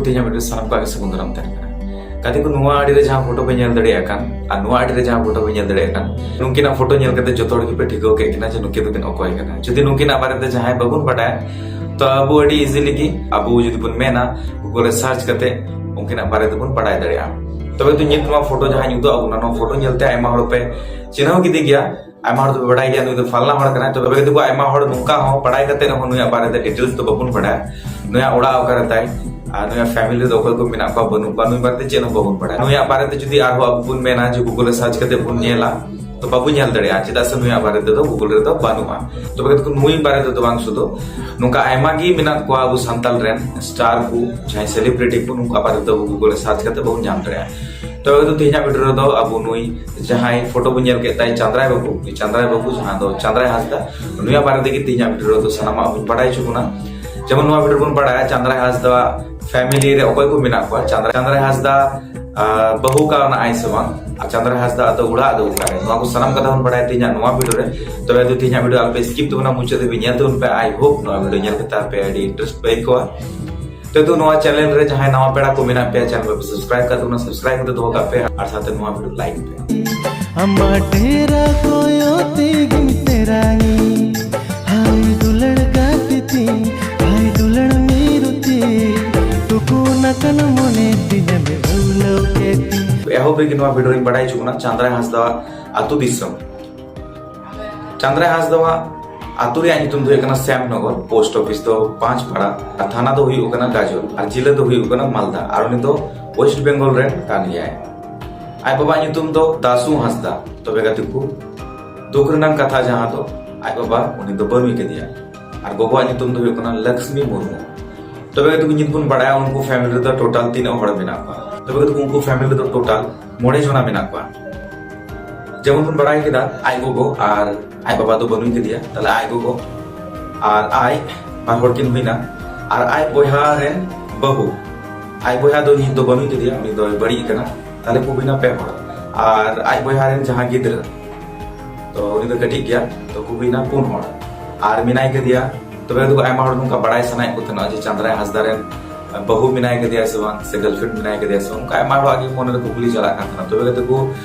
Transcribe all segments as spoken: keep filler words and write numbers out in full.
ᱛᱮᱦᱮᱧᱟᱜ ᱵᱷᱤᱰᱤᱭᱳ ᱥᱟᱱᱟᱢ ᱠᱚᱣᱟᱜ ᱜᱮ ᱥᱟᱹᱜᱩᱱ ᱫᱟᱨᱟᱢ ᱛᱟᱦᱮᱱ ᱠᱟᱱᱟ᱾ ᱜᱟᱛᱮ ᱠᱚ, ᱱᱚᱣᱟ ᱟᱲᱮ ᱨᱮ ᱡᱟᱦᱟᱸ ᱯᱷᱳᱴᱳ ᱯᱮ ᱧᱮᱞ ᱫᱟᱲᱮᱭᱟᱜ ᱠᱟᱱ ᱟᱨ ᱱᱚᱣᱟ ᱟᱲᱮ ᱨᱮ ᱡᱟᱦᱟᱸ ᱯᱷᱳᱴᱳ ᱯᱮ ᱧᱮᱞ ᱫᱟᱲᱮᱭᱟᱜ ᱠᱟᱱ, ᱱᱩᱠᱤᱱᱟᱜ ᱯᱷᱳᱴᱳ ᱧᱮᱞ ᱠᱟᱛᱮ ᱡᱚᱛᱚ ᱦᱚᱲ ᱜᱮᱯᱮ ᱴᱷᱤᱠᱟᱹ ᱠᱮᱫ ᱠᱤᱱᱟ ᱡᱮ ᱱᱩᱠᱤᱱ ᱫᱚᱠᱤᱱ ᱚᱠᱚᱭ ᱠᱟᱱᱟ᱾ ᱡᱩᱫᱤ ᱱᱩᱠᱤᱱᱟᱜ ᱵᱟᱨᱮᱛᱮ ᱡᱟᱦᱟᱸᱭ ᱵᱟᱵᱚᱱ ᱵᱟᱰᱟᱭᱟ, ᱛᱚ ᱟᱵᱚ ᱟᱹᱰᱤ ᱤᱡᱤᱞᱤ ᱜᱮ ᱟᱵᱚ ᱡᱩᱫᱤ ᱵᱚᱱ ᱢᱮᱱᱟ, ᱜᱩᱜᱚᱞ ᱨᱮ ᱥᱟᱨᱪ ᱠᱟᱛᱮ ᱩᱱᱠᱤᱱᱟᱜ ᱵᱟᱨᱮ ᱛᱮᱵᱚᱱ ᱵᱟᱰᱟᱭ ᱫᱟᱲᱮᱭᱟᱜᱼᱟ᱾ ᱛᱚᱵᱮ ᱛᱚ ᱱᱤᱛ ᱱᱚᱣᱟ ᱯᱷᱳᱴᱳ ᱡᱟᱦᱟᱸᱧ ᱩᱫᱩᱜ ᱟᱵᱚᱱᱟ, ᱱᱚᱣᱟ ᱯᱷᱳᱴᱳ ᱧᱮᱞᱛᱮ ᱟᱭᱢᱟ ᱦᱚᱲ ᱯᱮ ᱪᱤᱱᱦᱟᱹᱣ ᱠᱮᱫᱮ ᱜᱮᱭᱟ, ᱟᱭᱢᱟ ᱦᱚᱲ ᱫᱚᱯᱮ ᱵᱟᱰᱟᱭ ᱜᱮᱭᱟ ᱱᱩᱭ ᱫᱚ ᱯᱷᱟᱞᱱᱟ ᱦᱚᱲ ᱠᱟᱱᱟᱭ᱾ ᱛᱚᱵᱮ ᱜᱟᱛᱮ ᱠᱚ, ᱟᱭᱢᱟ ᱦᱚᱲ ᱱᱚᱝᱠᱟ ᱦᱚᱸ ᱵᱟᱰᱟᱭ ᱠᱟᱛᱮ ᱨᱮᱦᱚᱸ ᱱᱩᱭᱟᱜ ᱵᱟᱨᱮᱛᱮ ᱰᱤᱴᱮᱞᱥ ᱫᱚ ᱵᱟᱵᱚᱱ ᱵᱟᱰᱟᱭᱟ, ᱱᱩᱭᱟᱜ ᱚᱲᱟᱜ ᱚᱠᱟᱨᱮ ᱛᱟᱭ ᱟᱨ ᱱᱩᱭᱟᱜ ᱯᱷᱮᱢᱤᱞᱤ ᱨᱮᱫᱚ ᱚᱠᱚᱭ ᱠᱚ ᱢᱮᱱᱟᱜ ᱠᱚᱣᱟ ᱵᱟᱹᱱᱩᱜ ᱠᱚᱣᱟ, ᱱᱩᱭ ᱵᱟᱨᱮᱛᱮ ᱪᱮᱫ ᱦᱚᱸ ᱵᱟᱵᱚᱱ ᱵᱟᱰᱟᱭᱟ᱾ ᱱᱩᱭᱟᱜ ᱵᱟᱨᱮᱛᱮ ᱡᱩᱫᱤ ᱟᱨᱦᱚᱸ ᱟᱵᱚ ᱵᱚᱱ ᱢᱮᱱᱟ ᱡᱮ ᱜᱩᱜᱚᱞ ᱨᱮ ᱥᱟᱨᱪ ᱠᱟᱛᱮ ᱵᱚᱱ ᱧᱮᱞᱟ, ᱛᱚ ᱵᱟᱵᱚᱱ ᱧᱮᱞ ᱫᱟᱲᱮᱭᱟᱜᱼᱟ, ᱪᱮᱫᱟᱜ ᱥᱮ ᱱᱩᱭᱟᱜ ᱵᱟᱨᱮ ᱛᱮᱫᱚ ᱜᱩᱜᱚᱞ ᱨᱮᱫᱚ ᱵᱟᱹᱱᱩᱜᱼᱟ᱾ ᱛᱚᱵᱮ ᱜᱟᱛᱮ ᱠᱚ, ᱱᱩᱭ ᱵᱟᱨᱮ ᱛᱮᱫᱚ ᱵᱟᱝ ᱥᱩᱫᱷᱩ, ᱱᱚᱝᱠᱟ ᱟᱭᱢᱟ ᱜᱮ ᱢᱮᱱᱟᱜ ᱠᱚᱣᱟ ᱟᱵᱚ ᱥᱟᱱᱛᱟᱲ ᱨᱮᱱ ᱥᱴᱟᱨ ᱠᱚ, ᱡᱟᱦᱟᱸᱭ ᱥᱮᱞᱤᱵᱨᱤᱴᱤ ᱠᱚ, ᱱᱩᱠᱩᱣᱟᱜ ᱵᱟᱨᱮ ᱛᱮᱫᱚ ᱟᱵᱚ ᱜᱩᱜᱚᱞ ᱨᱮ ᱥᱟᱨᱪ ᱠᱟᱛᱮ ᱵᱟᱵᱚᱱ ᱧᱟᱢ ᱫᱟᱲᱮᱭᱟᱜᱼᱟ᱾ ᱛᱚᱵᱮ ᱜᱟᱛᱮ ᱠᱚ, ᱛᱮᱦᱮᱧᱟᱜ ᱵᱷᱤᱰᱤᱭᱳ ᱨᱮᱫᱚ ᱟᱵᱚ ᱱᱩᱭ ᱡᱟᱦᱟᱸᱭ ᱯᱷᱳᱴᱳ ᱵᱚᱱ ᱧᱮᱞ ᱠᱮᱫ ᱛᱟᱭ, ᱪᱟᱸᱫᱽᱨᱟᱭ ᱵᱟᱹᱵᱩ, ᱪᱟᱸᱫᱽᱨᱟᱭ ᱵᱟᱹᱵᱩ ᱡᱟᱦᱟᱸ ᱫᱚ ᱪᱟᱸᱫᱽᱨᱟᱭ ᱦᱟᱸᱥᱫᱟ, ᱱᱩᱭᱟᱜ ᱵᱟᱨᱮ ᱛᱮᱜᱮ ᱛᱮᱦᱮᱧᱟᱜ ᱵᱷᱤᱰᱤᱭᱳ ᱨᱮᱫᱚ ᱥᱟᱱᱟᱢᱟᱜ ᱵᱚᱱ ᱵᱟᱰᱟᱭ ᱦᱚᱪᱚ ᱵᱚᱱᱟ᱾ ᱡᱮᱢᱚᱱ ᱱᱚᱣᱟ ᱵᱷᱤᱰᱤᱭᱳ ᱨᱮᱵᱚᱱ ᱵᱟᱰᱟᱭᱟ ᱪᱟᱸᱫᱽᱨᱟᱭ ᱦᱟᱸᱥᱫᱟ ᱯᱷᱮᱢᱤᱞᱤ ᱨᱮ ᱚᱠᱚᱭ ᱠᱚ ᱢᱮᱱᱟᱜ ᱠᱚᱣᱟ, ᱪᱟᱸᱫᱽᱨᱟᱭ, ᱪᱟᱸᱫᱽᱨᱟᱭ ᱦᱟᱸᱥᱫᱟ ᱟᱨ ᱵᱟᱹᱦᱩ ᱠᱟᱣᱱᱟ ᱟᱭ ᱥᱮ ᱵᱟᱝ, ᱟᱨ ᱪᱟᱸᱫᱽᱨᱟᱭ ᱦᱟᱸᱥᱫᱟ ᱫᱚ ᱚᱲᱟᱜ ᱫᱚ ᱚᱠᱟᱨᱮ, ᱱᱚᱣᱟ ᱠᱚ ᱥᱟᱱᱟᱢ ᱠᱟᱛᱷᱟ ᱵᱚᱱ ᱵᱟᱰᱟᱭᱟ ᱛᱮᱦᱮᱧᱟᱜ ᱱᱚᱣᱟ ᱵᱷᱤᱰᱤᱭᱳ ᱨᱮ᱾ ᱛᱚᱵᱮ ᱫᱚ ᱛᱮᱦᱮᱧᱟᱜ ᱵᱷᱤᱰᱤᱭᱳ ᱟᱞᱚᱯᱮ ᱥᱠᱤᱯ ᱛᱟᱵᱚᱱᱟ, ᱢᱩᱪᱟᱹᱫ ᱫᱷᱟᱹᱵᱤᱡ ᱧᱮᱞ ᱛᱟᱵᱚᱱ ᱯᱮ᱾ I hope ᱱᱚᱣᱟ ᱵᱷᱤᱰᱤᱭᱳ ᱧᱮᱞ ᱠᱟᱛᱮ ᱟᱯᱮ ᱟᱹᱰᱤ ᱤᱱᱴᱟᱨᱮᱥᱴ ᱯᱮ ᱟᱹᱭᱠᱟᱹᱣᱟ᱾ ᱛᱚ, ᱛᱚ ᱱᱚᱣᱟ ᱪᱮᱱᱮᱞ ᱨᱮ ᱡᱟᱦᱟᱸᱭ ᱱᱟᱣᱟ ᱯᱮᱲᱟ ᱠᱚ ᱢᱮᱱᱟᱜ ᱯᱮᱭᱟ, ᱪᱮᱱᱮᱞ ᱯᱮ ᱥᱟᱵᱥᱠᱨᱟᱭᱤᱵ ᱠᱟᱜ ᱛᱟᱵᱚᱱᱟ, ᱥᱟᱵᱥᱠᱨᱟᱭᱤᱵ ᱠᱟᱛᱮ ᱫᱚᱦᱚ ᱠᱟᱜ ᱯᱮ ᱟᱨ ᱥᱟᱶᱛᱮ ᱱᱚᱣᱟ ᱵᱷᱤᱰᱤᱭᱳ ᱞᱟᱭᱤᱠ ᱯᱮ᱾ ᱟᱢᱟᱜ ᱰᱮᱨᱟ ᱠᱚᱭᱚᱜ ᱛᱮᱜᱤᱧ ᱛᱮᱨᱟᱝᱤ, ᱦᱟᱭ ᱫᱩᱞᱟᱹᱲ ᱜᱟᱛᱮ ᱛᱤᱧ, ᱦᱟᱭ ᱫᱩᱞᱟᱹᱲ ᱢᱤᱨᱩᱛᱤ, ᱴᱩᱠᱩᱱ ᱟᱠᱟᱱ ᱢᱚᱱᱮ ᱛᱤᱧ ᱟᱢᱮ ᱟᱹᱣᱞᱟᱹᱣ ᱠᱮᱫ ᱛᱤᱧ᱾ ᱮᱦᱚᱵ ᱨᱮᱜᱮ ᱱᱚᱣᱟ ᱵᱷᱤᱰᱤᱭᱳ ᱨᱤᱧ ᱵᱟᱲᱟᱭ ᱦᱚᱪᱚ ᱵᱚᱱᱟ ᱪᱟᱸᱫᱽᱨᱟᱭ ᱦᱟᱸᱥᱫᱟᱣᱟᱜ ᱟᱹᱛᱩ ᱫᱤᱥᱚᱢ᱾ ᱪᱟᱸᱫᱽᱨᱟᱭ ᱦᱟᱸᱥᱫᱟᱣᱟᱜ ᱟᱹᱛᱩ ᱨᱮᱭᱟᱜ ᱧᱩᱛᱩᱢ ᱫᱚ ᱦᱩᱭᱩᱜ ᱠᱟᱱᱟ ᱥᱭᱟᱢᱱᱚᱜᱚᱨ, ᱯᱳᱥᱴ ᱚᱯᱷᱤᱥ ᱫᱚ ᱯᱟᱸᱪᱯᱟᱲᱟ, ᱟᱨ ᱛᱷᱟᱱᱟ ᱫᱚ ᱦᱩᱭᱩᱜ ᱠᱟᱱᱟ ᱜᱟᱡᱚᱞ, ᱟᱨ ᱡᱮᱞᱟᱹ ᱫᱚ ᱦᱩᱭᱩᱜ ᱠᱟᱱᱟ ᱢᱟᱞᱫᱟ, ᱟᱨ ᱩᱱᱤ ᱫᱚ ᱳᱭᱮᱥᱴ ᱵᱮᱝᱜᱚᱞ ᱨᱮᱱ ᱠᱟᱱ ᱜᱮᱭᱟᱭ᱾ ᱟᱡ ᱵᱟᱵᱟᱣᱟᱜ ᱧᱩᱛᱩᱢ ᱫᱚ ᱫᱟᱥᱩ ᱦᱟᱸᱥᱫᱟ᱾ ᱛᱚᱵᱮ ᱜᱟᱛᱮ ᱠᱚ, ᱫᱩᱠ ᱨᱮᱱᱟᱜ ᱠᱟᱛᱷᱟ ᱡᱟᱦᱟᱸ ᱫᱚ ᱟᱡ ᱵᱟᱵᱟ ᱩᱱᱤ ᱫᱚ ᱵᱟᱹᱱᱩᱭ ᱠᱮᱫᱮᱭᱟ, ᱟᱨ ᱜᱚᱜᱚᱣᱟᱜ ᱧᱩᱛᱩᱢ ᱫᱚ ᱦᱩᱭᱩᱜ ᱠᱟᱱᱟ ᱞᱚᱠᱥᱢᱤ ᱢᱩᱨᱢᱩ᱾ ᱛᱚᱵᱮ ᱜᱟᱛᱮ ᱠᱚ, ᱱᱤᱛ ᱵᱚᱱ ᱵᱟᱲᱟᱭᱟ ᱩᱱᱠᱩ ᱯᱷᱮᱢᱤᱞᱤ ᱨᱮᱫᱚ ᱴᱳᱴᱟᱞ ᱛᱤᱱᱟᱹᱜ ᱦᱚᱲ ᱢᱮᱱᱟᱜ ᱠᱚᱣᱟ᱾ ᱛᱚᱵᱮ ᱜᱟᱛᱮ ᱠᱚ, ᱩᱱᱠᱩ ᱯᱷᱮᱢᱤᱞᱤ ᱨᱮᱫᱚ ᱴᱳᱴᱟᱞ ᱢᱚᱬᱮ ᱡᱚᱱᱟ ᱢᱮᱱᱟᱜ ᱠᱚᱣᱟ᱾ ᱡᱮᱢᱚᱱ ᱵᱚᱱ ᱵᱟᱲᱟᱭ ᱠᱮᱫᱟ, ᱟᱡ ᱜᱚᱜᱚ ᱟᱨ ᱟᱡ ᱵᱟᱵᱟ ᱫᱚ ᱵᱟᱹᱱᱩᱭ ᱠᱮᱫᱮᱭᱟ, ᱛᱟᱦᱞᱮ ᱟᱡ ᱜᱚᱜᱚ ᱟᱨ ᱟᱡ ᱵᱟᱨ ᱦᱚᱲ ᱠᱤᱱ ᱦᱩᱭᱱᱟ, ᱟᱨ ᱟᱡ ᱵᱚᱭᱦᱟ ᱨᱮᱱ ᱵᱟᱹᱦᱩ, ᱟᱡ ᱵᱚᱭᱦᱟ ᱫᱚ ᱱᱤᱛ ᱫᱚ ᱵᱟᱹᱱᱩᱭ ᱠᱮᱫᱮᱭᱟ, ᱩᱱᱤ ᱫᱚᱭ ᱵᱟᱹᱲᱤᱡ ᱟᱠᱟᱱᱟ, ᱛᱟᱦᱞᱮ ᱠᱚ ᱦᱩᱭᱱᱟ ᱯᱮ ᱦᱚᱲ᱾ ᱟᱨ ᱟᱡ ᱵᱚᱭᱦᱟ ᱨᱮᱱ ᱡᱟᱦᱟᱸ ᱜᱤᱫᱽᱨᱟᱹ, ᱛᱚ ᱩᱱᱤ ᱫᱚ ᱠᱟᱹᱴᱤᱡ ᱜᱮᱭᱟ, ᱛᱚ ᱠᱚ ᱦᱩᱭᱱᱟ ᱯᱩᱱ ᱦᱚᱲ᱾ ᱟᱨ ᱢᱮᱱᱟᱭ ᱠᱮᱫᱮᱭᱟ, ᱛᱚᱵᱮ ᱫᱚ ᱟᱭᱢᱟ ᱦᱚᱲ ᱱᱚᱝᱠᱟ ᱵᱟᱲᱟᱭ ᱥᱟᱱᱟᱭᱮᱫ ᱠᱚ ᱛᱟᱦᱮᱱᱟ ᱡᱮ ᱪᱟᱸᱫᱽᱨᱟᱭ ᱦᱟᱸᱥᱫᱟ ᱨᱮᱱ ᱵᱟᱹᱦᱩ ᱢᱮᱱᱟᱭ ᱠᱟᱫᱮᱭᱟ ᱥᱮ ᱵᱟᱝ, ᱥᱮ ᱜᱟᱨᱞᱯᱷᱨᱮᱱᱰ ᱢᱮᱱᱟᱭ ᱠᱟᱫᱮᱭᱟ ᱥᱮ ᱵᱟᱝ, ᱚᱱᱠᱟ ᱟᱭᱢᱟ ᱦᱚᱲᱟᱜ ᱜᱮ ᱢᱚᱱᱮᱨᱮ ᱠᱩᱠᱞᱤ ᱪᱟᱞᱟᱜ ᱠᱟᱱ ᱛᱟᱦᱮᱱᱟ᱾ ᱛᱚᱵᱮ ᱜᱟᱛᱮ ᱠᱚ,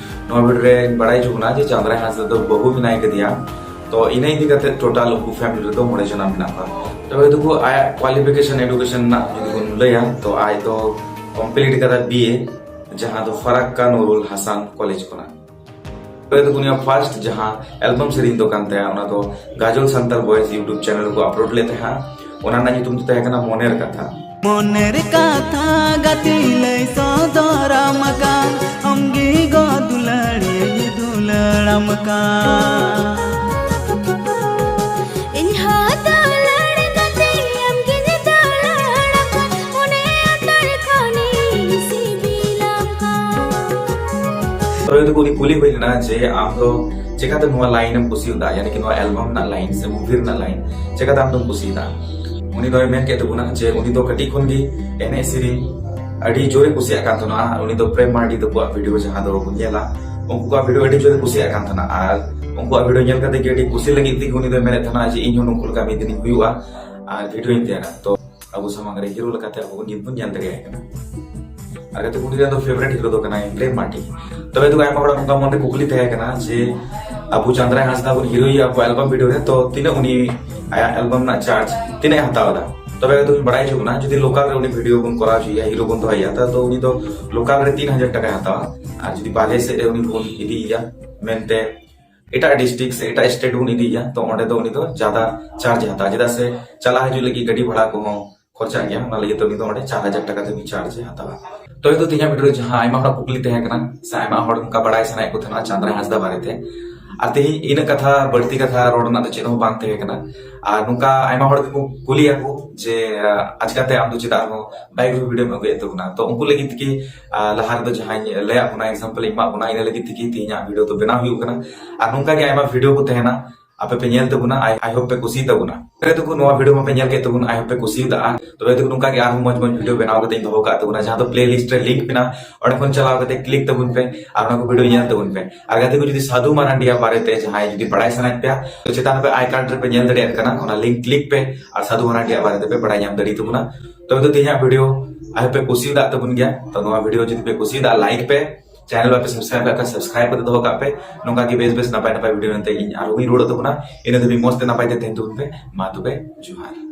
ᱱᱚᱣᱟ ᱵᱷᱤᱰᱤᱭᱳ ᱨᱮᱧ ᱵᱟᱲᱟᱭ ᱦᱚᱪᱚ ᱵᱚᱱᱟ ᱡᱮ ᱪᱟᱸᱫᱽᱨᱟᱭ ᱦᱟᱸᱥᱫᱟ ᱫᱚ ᱵᱟᱹᱦᱩ ᱢᱮᱱᱟᱭ ᱠᱟᱫᱮᱭᱟ᱾ ᱛᱚ ᱤᱱᱟᱹ ᱤᱫᱤ ᱠᱟᱛᱮ ᱴᱳᱴᱟᱞ ᱩᱱᱠᱩ ᱯᱷᱮᱢᱤᱞᱤ ᱨᱮᱫᱚ ᱢᱚᱬᱮ ᱡᱚᱱᱟ ᱢᱮᱱᱟᱜ ᱠᱚᱣᱟ᱾ ᱛᱚᱵᱮ ᱜᱟᱛᱮ ᱠᱚ, ᱟᱭᱟᱜ ᱠᱳᱣᱟᱞᱤᱯᱷᱤᱠᱮᱥᱚᱱ ᱮᱰᱩᱠᱮᱥᱚᱱ ᱨᱮᱱᱟᱜ ᱡᱩᱫᱤ ᱵᱚᱱ ᱞᱟᱹᱭᱟ, ᱛᱚ ᱟᱡ ᱫᱚ ᱠᱚᱢᱯᱞᱤᱴ ᱠᱟᱫᱟ ᱵᱤ ᱮ, ᱡᱟᱦᱟᱸ ᱫᱚ ᱯᱷᱟᱨᱟᱠᱠᱟ ᱱᱩᱨᱩᱞ ᱦᱟᱥᱟᱱ ᱠᱚᱞᱮᱡᱽ ᱠᱷᱚᱱᱟᱜ᱾ ᱛᱚᱵᱮ ᱜᱟᱛᱮ ᱠᱚ, ᱩᱱᱤᱭᱟᱜ ᱯᱷᱟᱨᱥᱴ ᱡᱟᱦᱟᱸ ᱮᱞᱵᱟᱢ ᱥᱮᱨᱮᱧ ᱫᱚ ᱠᱟᱱ ᱛᱟᱭᱟ, ᱚᱱᱟ ᱫᱚ ᱜᱟᱡᱚᱞ ᱥᱟᱱᱛᱟᱲ ᱵᱚᱭᱮᱡᱽ ᱭᱩᱴᱩᱵᱽ ᱪᱮᱱᱮᱞ ᱨᱮᱠᱚ ᱟᱯᱞᱳᱰ ᱞᱮᱫ ᱛᱟᱦᱮᱸᱜᱼᱟ᱾ ᱚᱱᱟ ᱨᱮᱱᱟᱜ ᱧᱩᱛᱩᱢ ᱫᱚ ᱛᱟᱦᱮᱸ ᱠᱟᱱᱟ ᱢᱚᱱᱮᱨ ᱠᱟᱛᱷᱟ᱾ ᱢᱚᱱᱮᱨ ᱠᱟᱛᱷᱟ ᱜᱟᱛᱮ ᱞᱟᱹᱭ ᱥᱚᱫᱚᱨᱟᱢ ᱠᱟᱱ, ᱟᱢᱜᱮ ᱜᱚ ᱫᱩᱞᱟᱹᱲᱤᱭᱟᱹᱧ ᱫᱩᱞᱟᱹᱲᱟᱢ ᱠᱟᱱ᱾ ᱤᱧ ᱦᱚᱸ ᱫᱩᱞᱟᱹᱲ ᱠᱟᱛᱮ ᱟᱢᱜᱤᱧ ᱫᱩᱞᱟᱹᱲᱟᱢ ᱠᱟᱱ, ᱢᱚᱱᱮ ᱟᱛᱟᱨ ᱠᱷᱚᱱᱤᱧ ᱥᱤᱵᱤᱞᱟᱢ ᱠᱟᱱ᱾ ᱛᱚᱵᱮ ᱜᱟᱛᱮ ᱠᱚ, ᱩᱱᱤ ᱠᱩᱞᱤ ᱦᱩᱭ ᱞᱮᱱᱟ ᱡᱮ ᱟᱢ ᱫᱚ ᱪᱮᱠᱟᱛᱮ ᱱᱚᱣᱟ ᱞᱟᱭᱤᱱ ᱮᱢ ᱠᱩᱥᱤᱭᱟᱫᱟ, ᱭᱟᱱᱤ ᱠᱤ ᱱᱚᱣᱟ ᱮᱞᱵᱟᱢ ᱨᱮᱱᱟᱜ ᱞᱟᱭᱤᱱ ᱥᱮ ᱢᱩᱵᱷᱤ ᱨᱮᱱᱟᱜ ᱞᱟᱭᱤᱱ ᱪᱮᱠᱟᱛᱮ ᱟᱢ ᱫᱚᱢ ᱠᱩᱥᱤᱭᱟᱫᱟ? ᱩᱱᱤ ᱫᱚᱭ ᱢᱮᱱ ᱠᱮᱫ ᱛᱟᱵᱚᱱᱟ ᱡᱮ ᱩᱱᱤ ᱫᱚ ᱠᱟᱹᱴᱤᱡ ᱠᱷᱚᱱ ᱜᱮ ᱮᱱᱮᱡ ᱥᱮᱨᱮᱧ ᱟᱹᱰᱤ ᱡᱳᱨᱮ ᱠᱩᱥᱤᱭᱟᱜ ᱠᱟᱱ ᱛᱟᱦᱮᱱᱟ᱾ ᱟᱨ ᱩᱱᱤ ᱫᱚ ᱯᱨᱮᱢ ᱢᱟᱨᱰᱤ ᱛᱟᱠᱚᱣᱟᱜ ᱵᱷᱤᱰᱤᱭᱳ ᱡᱟᱦᱟᱸ ᱫᱚ ᱵᱚᱱ ᱧᱮᱞᱟ, ᱩᱱᱠᱩᱣᱟᱜ ᱵᱷᱤᱰᱤᱭᱳ ᱟᱹᱰᱤ ᱡᱳᱨᱮ ᱠᱩᱥᱤᱭᱟᱜ ᱠᱟᱱ ᱛᱟᱦᱮᱱᱟ᱾ ᱟᱨ ᱩᱱᱠᱩᱣᱟᱜ ᱵᱷᱤᱰᱤᱭᱳ ᱧᱮᱞ ᱠᱟᱛᱮ ᱜᱮ ᱟᱹᱰᱤ ᱠᱩᱥᱤ ᱞᱟᱹᱜᱤᱫ ᱛᱮᱜᱮ ᱩᱱᱤ ᱫᱚᱭ ᱢᱮᱱᱮᱫ ᱛᱟᱦᱮᱱᱟ ᱡᱮ ᱤᱧ ᱦᱚᱸ ᱱᱩᱠᱩ ᱞᱮᱠᱟ ᱢᱤᱫ ᱫᱤᱱᱤᱧ ᱦᱩᱭᱩᱜᱼᱟ ᱟᱨ ᱵᱷᱤᱰᱤᱭᱳᱧ ᱛᱮᱭᱟᱨᱟ᱾ ᱛᱚ ᱟᱵᱚ ᱥᱟᱢᱟᱝ ᱨᱮ ᱦᱤᱨᱳ ᱞᱮᱠᱟᱛᱮ ᱟᱵᱚ ᱵᱚᱱ ᱧᱮᱞ, ᱵᱚᱱ ᱧᱮᱞ ᱫᱟᱲᱮᱭᱟᱭ ᱠᱟᱱᱟ᱾ ᱟᱨ ᱜᱟᱛᱮ ᱠᱚ, ᱩᱱᱤ ᱨᱮᱱ ᱫᱚ ᱯᱷᱮᱵᱟᱨᱮᱴ ᱦᱤᱨᱳ ᱫᱚ ᱠᱟᱱᱟᱭ ᱯᱨᱮᱢ ᱢᱟᱨᱰᱤ᱾ ᱛᱚᱵᱮ ᱜᱟᱛᱮ ᱠᱚ, ᱟᱭᱢᱟ ᱦᱚᱲᱟᱜ ᱱᱚᱝᱠᱟ ᱢᱚᱱᱮ ᱠᱩᱠᱞᱤ ᱛᱟᱦᱮᱸ ᱠᱟᱱᱟ ᱡᱮ ᱟᱵᱚ ᱪᱟᱸᱫᱽᱨᱟᱭ ᱦᱟᱸᱥᱫᱟ ᱵᱚᱱ ᱦᱤᱨᱳᱭᱮᱭᱟ ᱟᱵᱚ ᱮᱞᱵᱟᱢ ᱵᱷᱤᱰᱤᱭᱳ ᱨᱮ, ᱛᱚ ᱛᱤᱱᱟᱹᱜ ᱩᱱᱤ ᱟᱭᱟᱜ ᱮᱞᱵᱟᱢ ᱨᱮᱱᱟᱜ ᱪᱟᱨᱡᱽ ᱛᱤᱱᱟᱹᱜ ᱮ ᱦᱟᱛᱟᱣ ᱮᱫᱟ? ᱛᱚᱵᱮ ᱜᱟᱛᱮ ᱠᱚ, ᱵᱟᱲᱟᱭ ᱦᱚᱪᱚ ᱵᱚᱱᱟ, ᱡᱩᱫᱤ ᱞᱳᱠᱟᱞ ᱨᱮ ᱩᱱᱤ ᱵᱷᱤᱰᱤᱭᱳ ᱵᱚᱱ ᱠᱚᱨᱟᱣ ᱦᱚᱪᱚᱭᱮᱭᱟ, ᱦᱤᱨᱳ ᱵᱚᱱ ᱫᱚᱦᱚᱭᱮᱭᱟ, ᱛᱟᱦᱞᱮ ᱫᱚ ᱩᱱᱤ ᱫᱚ ᱞᱳᱠᱟᱞ ᱨᱮ ᱛᱤᱱ ᱦᱟᱡᱟᱨ ᱴᱟᱠᱟᱭ ᱦᱟᱛᱟᱣᱟ᱾ ᱟᱨ ᱡᱩᱫᱤ ᱵᱟᱨᱦᱮ ᱥᱮᱫ ᱨᱮ ᱩᱱᱤ ᱵᱚᱱ ᱤᱫᱤᱭᱮᱭᱟ, ᱢᱮᱱᱛᱮ ᱮᱴᱟᱜ ᱰᱤᱥᱴᱨᱤᱠᱴ ᱥᱮ ᱮᱴᱟᱜ ᱥᱴᱮᱴ ᱵᱚᱱ ᱤᱫᱤᱭᱮᱭᱟ, ᱛᱚ ᱚᱸᱰᱮ ᱫᱚ ᱩᱱᱤ ᱫᱚ ᱡᱟᱫᱟ ᱪᱟᱨᱡᱽ ᱮ ᱦᱟᱛᱟᱣᱟ, ᱪᱮᱫᱟᱜ ᱥᱮ ᱪᱟᱞᱟᱜ ᱦᱤᱡᱩᱜ ᱞᱟᱹᱜᱤᱫ ᱜᱟᱹᱰᱤ ᱵᱷᱟᱲᱟ ᱠᱚᱦᱚᱸ ᱠᱷᱚᱨᱪᱟᱜ ᱜᱮᱭᱟ, ᱚᱱᱟ ᱞᱟᱹᱜᱤᱫ ᱛᱮ ᱩᱱᱤ ᱫᱚ ᱚᱸᱰᱮ ᱪᱟᱨ ᱦᱟᱡᱟᱨ ᱴᱟᱠᱟ ᱫᱷᱟᱹᱵᱤᱡ ᱪᱟᱨᱡᱽ ᱮ ᱦᱟᱛᱟᱣᱟ᱾ ᱛᱚᱵᱮ ᱫᱚ ᱛᱮᱦᱮᱧᱟᱜ ᱵᱷᱤᱰᱤᱭᱳ ᱨᱮ ᱡᱟᱦᱟᱸ ᱟᱭᱢᱟ ᱦᱚᱲᱟᱜ ᱠᱩᱠᱞᱤ ᱛᱟᱦᱮᱸ ᱠᱟᱱᱟ ᱥᱮ ᱟᱭᱢᱟ ᱦᱚᱲ ᱱᱚᱝᱠᱟ ᱵᱟᱲᱟᱭ ᱥᱟᱱᱟᱭᱮᱫ ᱠᱚ ᱛᱟᱦᱮᱱᱟ ᱪᱟᱸᱫᱽᱨᱟᱭ ᱦᱟᱸᱥᱫᱟ ᱵᱟᱨᱮᱛᱮ, ᱟᱨ ᱛᱮᱦᱮᱧ ᱤᱱᱟᱹᱜ ᱠᱟᱛᱷᱟ, ᱵᱟᱹᱲᱛᱤ ᱠᱟᱛᱷᱟ ᱨᱚᱲ ᱨᱮᱱᱟᱜ ᱫᱚ ᱪᱮᱫ ᱦᱚᱸ ᱵᱟᱝ ᱛᱟᱦᱮᱸ ᱠᱟᱱᱟ᱾ ᱟᱨ ᱱᱚᱝᱠᱟ ᱟᱭᱢᱟ ᱦᱚᱲ ᱜᱮᱠᱚ ᱠᱩᱞᱤᱭᱟᱠᱚ ᱡᱮ, ᱟᱪᱠᱟᱛᱮ ᱟᱢ ᱫᱚ ᱪᱮᱫᱟᱜ ᱟᱨᱦᱚᱸ ᱵᱟᱭᱤᱠ ᱨᱮ ᱵᱷᱤᱰᱤᱭᱳᱢ ᱟᱹᱜᱩᱭᱮᱫ ᱛᱟᱵᱚᱱᱟ? ᱛᱚ ᱩᱱᱠᱩ ᱞᱟᱹᱜᱤᱫ ᱛᱮᱜᱮ, ᱟᱨ ᱞᱟᱦᱟ ᱨᱮᱫᱚ ᱡᱟᱦᱟᱸᱧ ᱞᱟᱹᱭᱟᱫ ᱵᱚᱱᱟ, ᱮᱠᱡᱟᱢᱯᱚᱞ ᱤᱧ ᱮᱢᱟᱫ ᱵᱚᱱᱟ, ᱤᱱᱟᱹ ᱞᱟᱹᱜᱤᱫ ᱛᱮᱜᱮ ᱛᱮᱦᱮᱧᱟᱜ ᱵᱷᱤᱰᱤᱭᱳ ᱫᱚ ᱵᱮᱱᱟᱣ ᱦᱩᱭᱩᱜ ᱠᱟᱱᱟ᱾ ᱟᱨ ᱱᱚᱝᱠᱟ ᱜᱮ ᱟᱭᱢᱟ ᱵᱷᱤᱰᱤᱭᱳ ᱠᱚ ᱛᱟᱦᱮᱱᱟ, ᱟᱯᱮ ᱯᱮ ᱧᱮᱞ ᱛᱟᱵᱚᱱᱟ᱾ I, I hope ᱯᱮ ᱠᱩᱥᱤ ᱛᱟᱵᱚᱱᱟ᱾ ᱛᱚᱵᱮ ᱛᱟᱠᱚ ᱱᱚᱣᱟ video ᱢᱟᱯᱮ ᱧᱮᱞ ᱠᱮᱫ ᱛᱟᱵᱚᱱ, I hope ᱯᱮ ᱠᱩᱥᱤᱭᱟᱫᱟ᱾ ᱛᱚᱵᱮ ᱛᱟᱠᱚ ᱱᱚᱝᱠᱟ ᱜᱮ ᱟᱨᱦᱚᱸ ᱢᱚᱡᱽ ᱢᱚᱡᱽ video ᱵᱮᱱᱟᱣ ᱠᱟᱛᱮᱧ ᱫᱚᱦᱚ ᱠᱟᱜ ᱛᱟᱵᱚᱱᱟ, ᱡᱟᱦᱟᱸ ᱫᱚ playlist ᱨᱮ link ᱢᱮᱱᱟᱜᱼᱟ, ᱚᱸᱰᱮ ᱠᱷᱚᱱ ᱪᱟᱞᱟᱣ ᱠᱟᱛᱮ click ᱛᱟᱵᱚᱱ ᱯᱮ ᱟᱨ ᱚᱱᱟ ᱠᱚ video ᱧᱮᱞ ᱛᱟᱵᱚᱱ ᱯᱮ᱾ ᱟᱨ ᱜᱟᱛᱮ ᱠᱚ, ᱡᱩᱫᱤ ᱥᱟᱫᱷᱩ ᱢᱟᱨᱟᱱᱰᱤᱭᱟᱜ ᱵᱟᱨᱮᱛᱮ ᱡᱟᱦᱟᱸᱭ ᱡᱩᱫᱤ ᱵᱟᱲᱟᱭ ᱥᱟᱱᱟᱭᱮᱫ ᱯᱮᱭᱟ, ᱛᱚ ᱪᱮᱛᱟᱱ ᱨᱮ ᱯᱮ I card ᱨᱮᱯᱮ ᱧᱮᱞ ᱫᱟᱲᱮᱭᱟᱜ ᱠᱟᱱᱟ, ᱚᱱᱟ link click ᱯᱮ ᱟᱨ ᱥᱟᱫᱷᱩ ᱢᱟᱨᱟᱱᱰᱤᱭᱟᱜ ᱵᱟᱨᱮ ᱛᱮᱯᱮ ᱵᱟᱲᱟᱭ ᱧᱟᱢ ᱫᱟᱲᱮᱭᱟᱜ ᱛᱟᱵᱚᱱᱟ᱾ ᱛᱚᱵᱮ ᱛᱚ ᱛᱮᱦᱮᱧᱟᱜ video I hope ᱯᱮ ᱠᱩᱥᱤᱭᱟᱫᱟ ᱛᱟᱵᱚᱱ ᱜᱮᱭᱟ᱾ ᱛᱚ ᱱᱚᱣᱟ video ᱡᱩᱫᱤ ᱯᱮ ᱠᱩᱥᱤᱭᱟᱫᱟ, like ᱯᱮ, channel ᱵᱟᱯᱮ subscribe ᱠᱟᱜ ᱠᱷᱟᱱ subscribe ᱠᱟᱛᱮ ᱫᱚᱦᱚ ᱠᱟᱜ ᱯᱮ᱾ ᱱᱚᱝᱠᱟ ᱜᱮ ᱵᱮᱥ ᱵᱮᱥ ᱱᱟᱯᱟᱭ ᱱᱟᱯᱟᱭ video ᱱᱚᱛᱮ ᱤᱧ ᱟᱨᱦᱚᱸ ᱤᱧ ᱨᱩᱣᱟᱹᱲᱚᱜ ᱛᱟᱵᱚᱱᱟ᱾ ᱤᱱᱟᱹ ᱫᱷᱟᱹᱵᱤᱡ ᱢᱚᱡᱽ ᱛᱮ ᱱᱟᱯᱟᱭ ᱛᱮ ᱛᱟᱦᱮᱱ ᱛᱟᱵᱚᱱ ᱯᱮ᱾ ᱢᱟ ᱛᱚᱵᱮ ᱡᱚᱦᱟᱨ᱾